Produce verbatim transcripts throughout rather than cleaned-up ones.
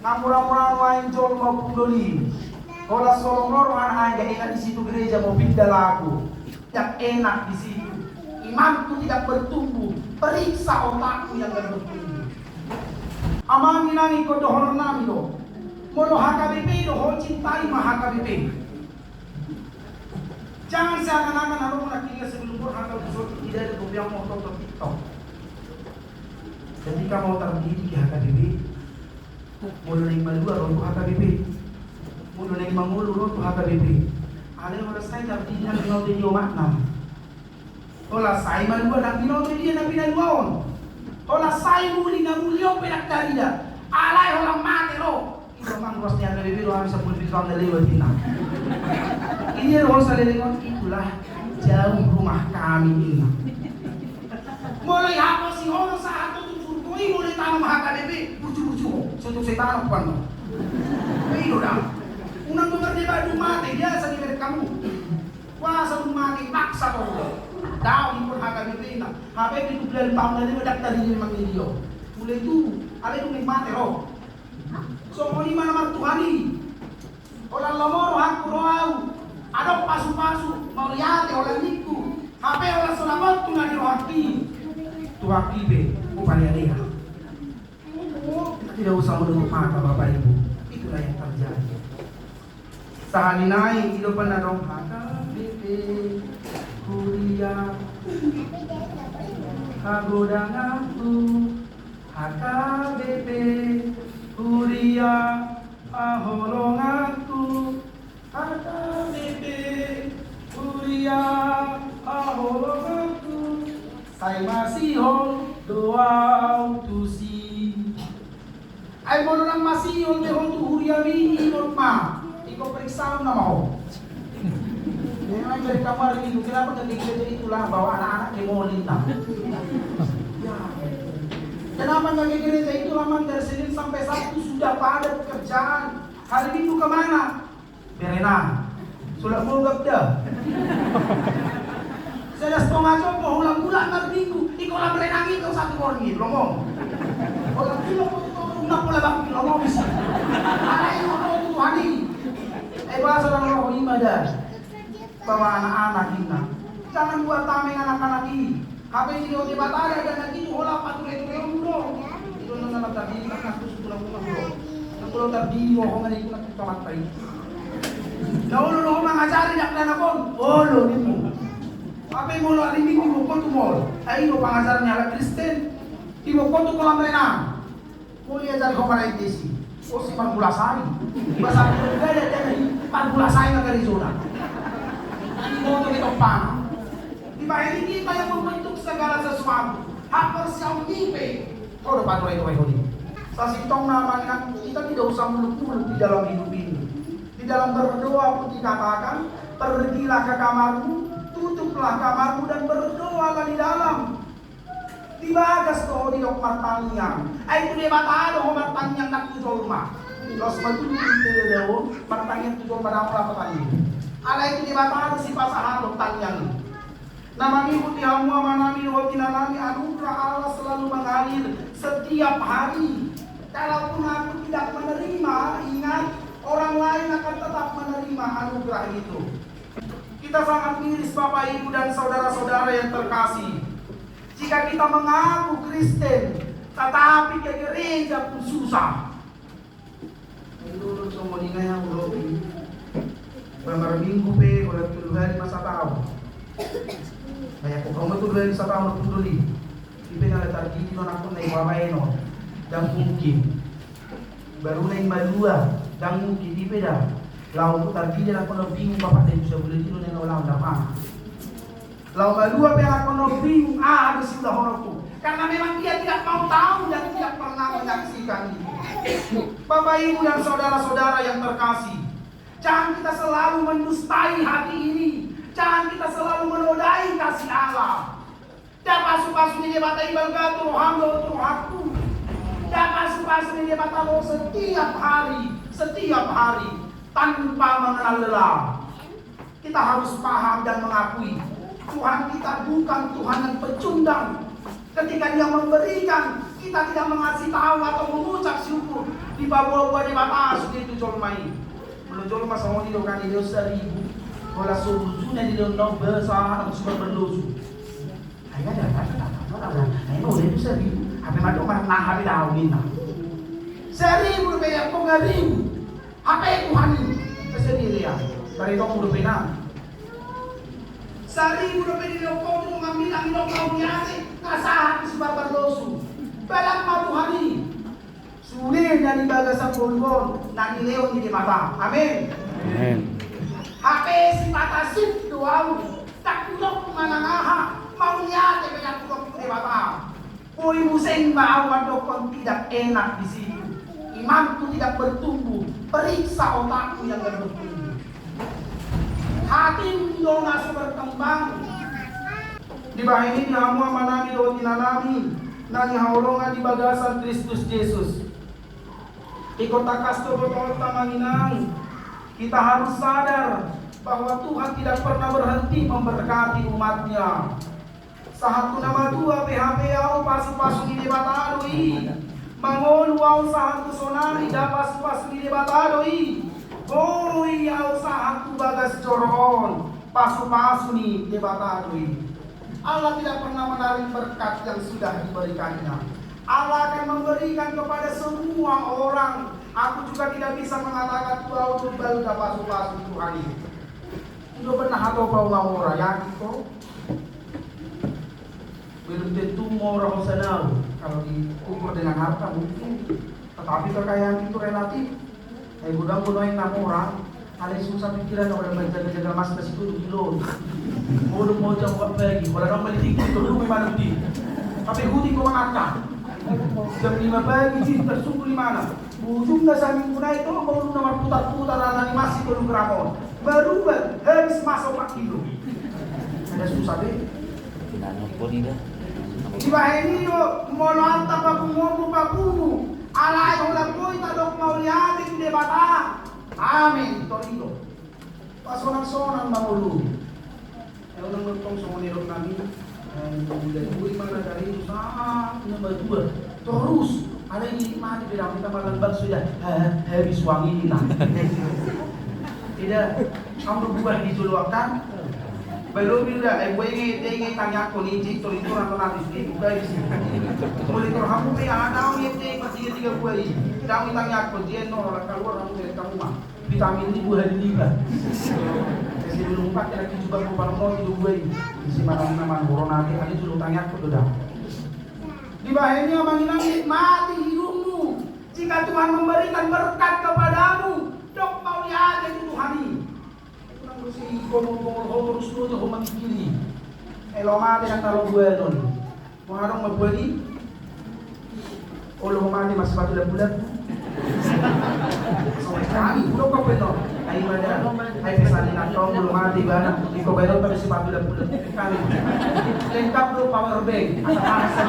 Namura-mura nuaeng jolma ompung doli. Holan so lomo rohana, ai nggak enak di situ gereja, mau pindah lagu. Tidak enak di situ. Imanku tidak bertumbuh. Periksa otakmu yang nggak bertumbuh. Amang inang, ingkon dohonon nami do. Molo H K B P do ho, cintai ma H K B P. Jangan seakan-akan alo muna kira sebelum ber H K B P, so tidak ada kopi yang mau tonton TikTok. Ketika mau terdidik di H K B P, molo naeng malua ro tu H K B P. Molo naeng mangolu ro tu H K B P. Alai holan sai tardidik na binoto di omakna. Holan sai malua na binoto dia na pinalua on. Holan sai muli na muli on pe ndang tarida. Alai holan mate ro. Ido amang, ruas ni H K B P do hami sampulu pitu taon na lewat, ninna. Idia do holan saleleng on, itulah jauh rumah kami, ninna. Molo ihaposi ho do sahat tu surgo i, molo itanom H K B P, burju-burju ho, so tung sai tanom puan do. Ido da. Unang do mardebat dung mate, biasa diberek hamu. Puasa dung mate, paksa ho. Daong ingkon H K B P, ninna. H K B P tu bulan taon na lima daftar di memang dia. Mulai tu, alai dung mate ro. Songon i ma na martuhan i. Holan lomo rohangku ro au. Adong pasu-pasu, mauliate holan ningku. Hape holan so dapot tu na di rohangki. Tu rohangki pe, hupalealea. Tidak usah menutup mata, Bapak Ibu. Itulah yang terjadi. Sahali nai, ido pe na dong H K B P, huria, hagodanganku. H K B P, huria, haholonganku. H K B P, huria, haholonganku. Sai masihol do au tusi. Ai molo ndang masihol be ho tu huriami, ingot ma. Ingkon periksaon nama ho. Memang dari kamar itu, kenapa nggak ke gereja itulah, bawa anak-anak ke mall, ninna. Ya. Kenapa nggak ke gereja itulah, Mang, dari Senin sampai Sabtu sudah padat pekerjaan. Hari Minggu kemana? Berenang. Sulak bogap da. Sada stonga jam, ho ulang mulak mar Minggu, di kolam renang itu satu borngin, lomo. Holan mulak tu toru, na pola bangki, lomo bisa. Alai ho tu Tuhan i. Eh, bahasa orang roh i ma da. Bawa anak-anak, ninna. Jangan buat tameng anak-anak i. Hape didok Debata, dang na gitu holan pature-tureonmu do. Itu nang na tardidi, nang na khusus tulang rumah do. Nang molo tardidi ho, ho ma na ikut nang tu kamar tai. Na olo do ho mangajari dakdanak on, olo nimmu. Hape molo ari Minggu diboan ho tu mall. Ai i do pangajaran ni halak Kristen. Diboan ho tu kolam renang. Molo diajari ho marain desi, o si marmula sai. Bahasa Indonesia dia, dia ni marmula sai na garejona. Iboto di tompang. Dibahen i hita yang membentuk segala sesuatu. Haporseaon i pe. Ho do pature-ture ho i. Sasintongna, amang inang, kita tidak usah muluk-muluk di dalam hidup ini. Di dalam berdoa pun dikatakan, pergilah ke kamarmu, tutuplah kamarmu dan berdoalah di dalam. Di bagas do ho didok martangiang. Ai tu Debata do ho martangiang, ndang tu jolma. Laos ma tutu di daon martangiang tu jolma, ndang pola martangiang. Alai tu Debata do sipasahaton tangiang. Na mangihut di hamu amanami dohot inanami, anugerah Allah selalu mengalir setiap hari. Kalaupun aku tidak menerima, ingat, orang lain akan tetap menerima anugerah itu. Kita sangat miris, Bapak, Ibu, dan saudara-saudara yang terkasih. Jika kita mengaku Kristen, tetapi ke gereja pun susah. Menurut songon i na ya, ulo. Ba marminggu pe, holan tolu hali ma sataon. Ba ya, kok hamu tolu hali sataon, ompung doli. I pe na latar di do na, kok na i babaen on. Ndang mungkin. Baru naeng malua, ndang mungkin, i pe da. Laho tardidi na, kok na bingung bapak, na i tu sabulan i do na i, laho, laho, ndang pernah. Laho malua pe, kok na bingung, aha do siulahononku. Karena memang dia tidak mau tahu dan tidak pernah menyaksikan itu. Bapak, Ibu, dan saudara-saudara yang terkasih, jangan kita selalu mendustai hati ini. Jangan kita selalu menodai kasih Allah. Ndang pasu-pasu ni Debata i balga tu roham dohot tu rohangku. Ndang pasu-pasu ni Debata do setiap hari, setiap hari, tanpa mengenal lelah. Kita harus paham dan mengakui, Tuhan kita bukan Tuhan yang pecundang. Ketika Dia memberikan, kita tidak mengasih tahu atau mengucap syukur, di Dipaboa-boa Debata sude tu jolma i. Molo jolma songon i do kan, dilehon saribu, molo so burju na dilehon naung basa, naung suka berdosu. Ai kan ada, ada, ada, ada. Ai mau dia tu saribu. Hape madu mah nah hape daun ini. Saribu dope ya kok ngaribu. Hape Tuhan ini. Kesedihan. Dari kamu dope nah. Saribu dope dilehon kau tu ngambil angin kau niate. Kasahat si babar dosu. Balang ma Tuhan ini. Sude na di bagasan ngolu on na nilehon ni Debata. Amin. Amin. Hape sipata sip do au, ndang hudok manang aha, mauliate pe ndang hudok tu Debata. Boi muse ma au mandokkon tidak enak di situ. Imanku tidak bertumbuh, periksa otakmu yang nggak bertumbuh. Hatimu do na so berkembang. Dibahen i di hamu amanami dohot inanami na hinaholongan di bagasan Kristus Jesus. Ingkon tangkas do botoonta amang inang, kita harus sadar bahwa Tuhan tidak pernah berhenti memberkati umat-Nya. Sahat tu na matua pe hape au pasu-pasu ni Debata do i. Mangolu au sahat tu sonari da pasu-pasu ni Debata do i. Boi au sahat tu bagas joro on pasu-pasu ni Debata do i. Allah tidak pernah menarik berkat yang sudah diberikan-Nya. Allah akan memberikan kepada semua orang. Aku juga tidak bisa mengatakan bahwa tu balu da pasu-pasu Tuhan ini. Ido pernah atau kau mau rakyat itu? Belum tentu mau orang senau. Kalau diukur dengan harta mungkin. Tetapi kekayaan itu relatif. Ai godang godang na mora, alai susah pikiran na orang menjaga-jaga mas na sipuluh kilo. Molo mau jam empat pagi, molo orang beli tiket tu rumah mana di. Tapi hudi ko mangaka. Jam lima pagi sih tersungguh di mana? Ujungna saminggu na i do molo na marputar-putar ala ni mas i tolu gram on. Baru habis mas opat kilo. Ada susah be. Tidak nyopot ida. Dibahen i do molo arta papunguonmu papungu. Alai holan boi tadok mauliate tu Debata. Amin. Tor i do. Pasonang-sonang mangolu. Ayo nang nonton songon i dok nami. Mulai mulai mana dari usaha nama dua. Terus alai dinikmati beda kita makan bakso ya. Habis wangi lah. Tidak. Kamu buah di jolo akan. Belum juga, eh, gue ini, dia ini tanya aku nih, Cik, tuh itu nonton habis nih, buka di sini. Mulai terhamu ya, ada yang dia tiga tiga buah ini. Kamu tanya aku, dia nol, keluar kamu dari kamu mah. Vitamin ini buah di liba. Jadi dulu empat kira tujuh bang buah nol itu buah ini. Isi makan nama corona nanti kali dulu tanya aku tuh dah. Dibahen i amang inang, nikmati hidupmu. Jika Tuhan memberikan berkat kepadamu, dok mauliate tu Tuhan i. Unang bersi gomol-gomol ho terus do ho mamikiri. Elo mate nang talo buanon. Molo adong ma buan i. Olo ho mate mas sepatu lapu-lapu. Kami udah kau peto. Ai mada. Ai pesan ni nantong olo mate bana. Iko bae tapi sepatu lapu-lapu. Kami lengkap do power bank. Asa panas.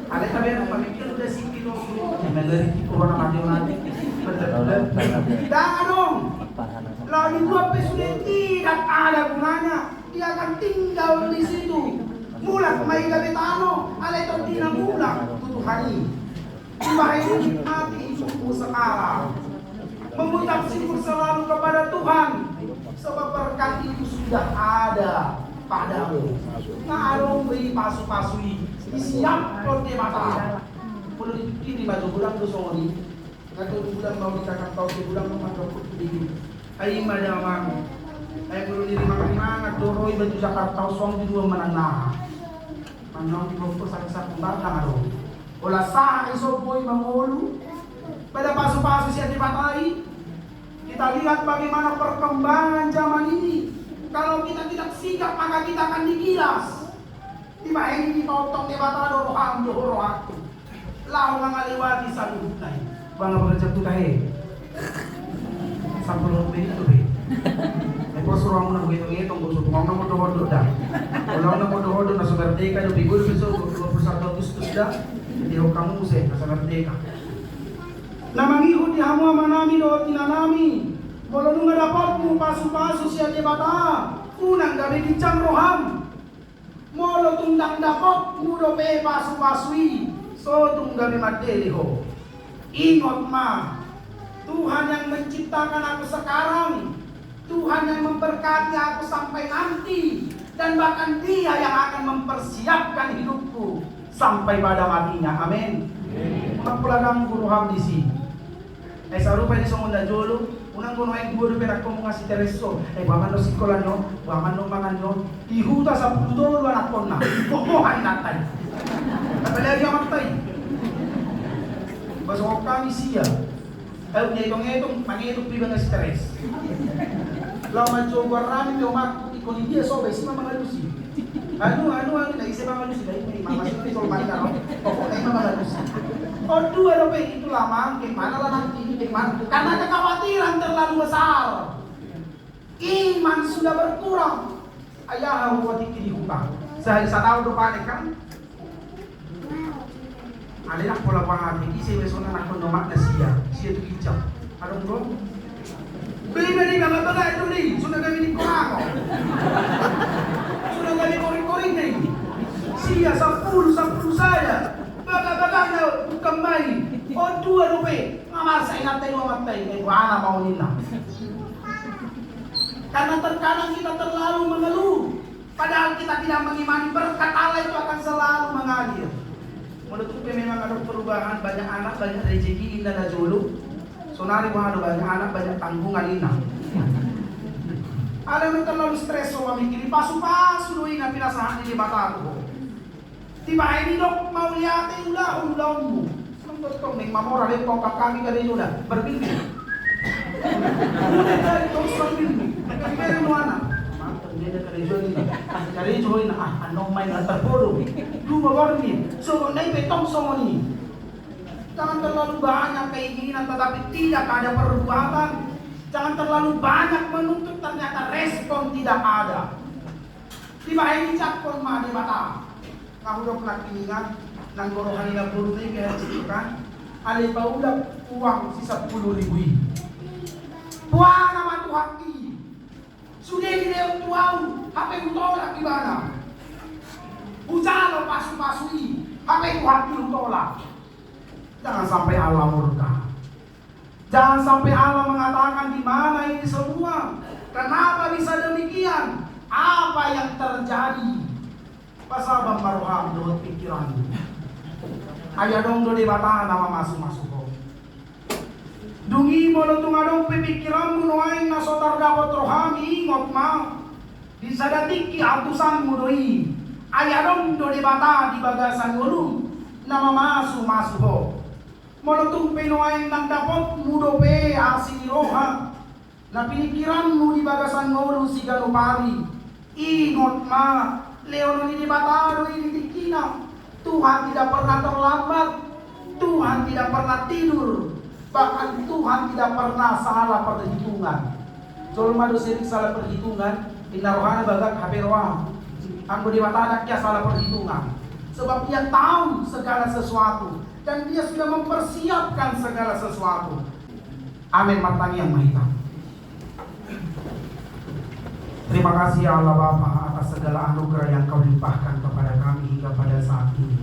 Ada tapi yang pamikir udah sipil lo. Yang dari corona mati mati. Betul betul. Tidak dong. Lalu dua pe sudah tidak ada gunanya. Dia akan tinggal di situ. Mulak ma i gabe tano, alai tondina mulak tu Tuhan i. Dibahen i nikmati hidupmu sekarang. Mengucap syukur selalu kepada Tuhan sebab berkat itu sudah ada padamu. Nga adong be i pasu-pasu i disiaphon Debata. Molo dipikiri ma jo godang do songon i. Nga tolu bulan mau ditakan tau sebulan mau mandok di. Ai ma damang. Ai molo ni rimang-rimangan do ro iba tu Jakarta, suang di dua manang naha. Manang di bongko satu-satu batang ado. Ola saha i so boi mangolu. Pada pasu-pasu sian Debata i. Kita lihat bagaimana perkembangan zaman ini. Kalau kita tidak sigap maka kita akan digilas. Dibahen i dipaontong Debata do roham dohot rohangku. Laho mangalewati saluhutna i. Bang apa kerja tu tahe. Sampul menit tu be. Ai pos roham na gue ngetong gue supu ngomong na modo hodo da. Ulang na modo hodo na so merdeka do bego do beso dua puluh satu Agustus da. Di ho kamu se na so merdeka. Na mangihut di hamu amanami dohot inanami. Molo nunga dapotmu pasu-pasu sian Debata, unang gabe ginjang roham. Molo tung ndang dapotmu dope pasu-pasu i, so tung gabe mandele ho. Ingot ma, Tuhan yang menciptakan aku sekarang, Tuhan yang memberkati aku sampai nanti, dan bahkan Dia yang akan mempersiapkan hidupku sampai pada matinya. Amin. Amin. Mangulahon guru ham disi. Eh, sarupa ni songon na jolo, unang gono aek dua dope na komu ngasi tereso. Eh, boha ma annon sikola ni on, boha ma annon mangan ni on. Di huta sampulu tolu anakkonna. Boha ni na tai. Apalagi amat tai. Basok kami sia. Ayo dia etong-etong, mangetong piba ngasi teres. Lau mancogo arami pe omakku, ingkon dia so, besi ma mangalusi. Anu, anu, anu, na ise mangalusi, na ise mangalusi, tol mani na, pokokna ima mangalusi. O dua dope, itu lamang, ke mana lamang ini, ke mana? Karena kekhawatiran terlalu besar. Iman sudah berkurang. Ai aha huboto tingki di huta. Sahali sataon do panek kan. Alai ndang pola panek, ise be songon na nakon do makna sia, sia tu ginjang. Adong do. Bebe di bagabaga itu di, sudah gabe di korang. Sudah gabe koring-koring di. Sia sampulu, sampulu sada. Bagabaga na bukan main. O dua dope, ngamasa inanta i dua mata i, eh, boha na mau ninna. Karena terkadang kita terlalu mengeluh, padahal kita tidak mengimani berkat Allah itu akan selalu mengalir. Molo tung pe memang adong perubahan, banyak anak, banyak rezeki, inna na jolo. Sonari boha do, banyak anak, banyak tanggungan, inna. Alai terlalu stres ho mamikiri, pasu-pasu do i na pinasahat ni Debata tu ho. Dibahen i didok mauliate, ulahon ulaonmu. Songon tong naeng mamora be tongkang hami karejona, berminggu. Udah dari tong saminggu. Kan bere nuana. Mantap, beda karejo ni. Karejo ho ina, ah, annon ma ina tarbodo. Dua borngin. Songon na i pe tong songon i. Jangan terlalu banyak keinginan tetapi tidak ada perbuatan. Jangan terlalu banyak menuntut, ternyata respon tidak ada. Dibahen i jangkon ma Debata. Nga hudok nangkiningan, nang gorohan i na boru na i pe hacikkan, ale paulak uang si sampulu ribu i. Boha nama Tuhan i. Sude dilehon tu ahu, hape hutolak ibana. Hujalo pasu-pasu i, hape Tuhan i hutolak. Jangan sampai Allah murka. Jangan sampai Allah mengatakan, "Di mana ini semua? Kenapa bisa demikian? Apa yang terjadi?" Pasaba ma roham dohot pikiranmu. Ai adong do Debata na mamasu-masu ho. Dung i molo tung adong pe pikiranmu nuaeng na so tardapot roham, ingot ma, di sada tingki atusanmu do i. Ai adong do Debata di bagasan ngolum na mamasu-masu ho. Molo tung pe nuaeng ndang dapotmu dope asi ni roha, na pinikiranmu di bagasan ngolu siganup ari, ingot ma, lehonon ni Debata do i di tingkina. Tuhan tidak pernah terlambat, Tuhan tidak pernah tidur, bahkan Tuhan tidak pernah salah perhitungan. Jolma do sering salah perhitungan, inna rohana bagak hape roha. Anggo Debata ndang ia salah perhitungan, sebab Dia tahu segala sesuatu dan Dia sudah mempersiapkan segala sesuatu. Amin. Martangiang ma hita. Terima kasih ya Allah Bapa atas segala anugerah yang Kau limpahkan kepada kami hingga pada saat ini.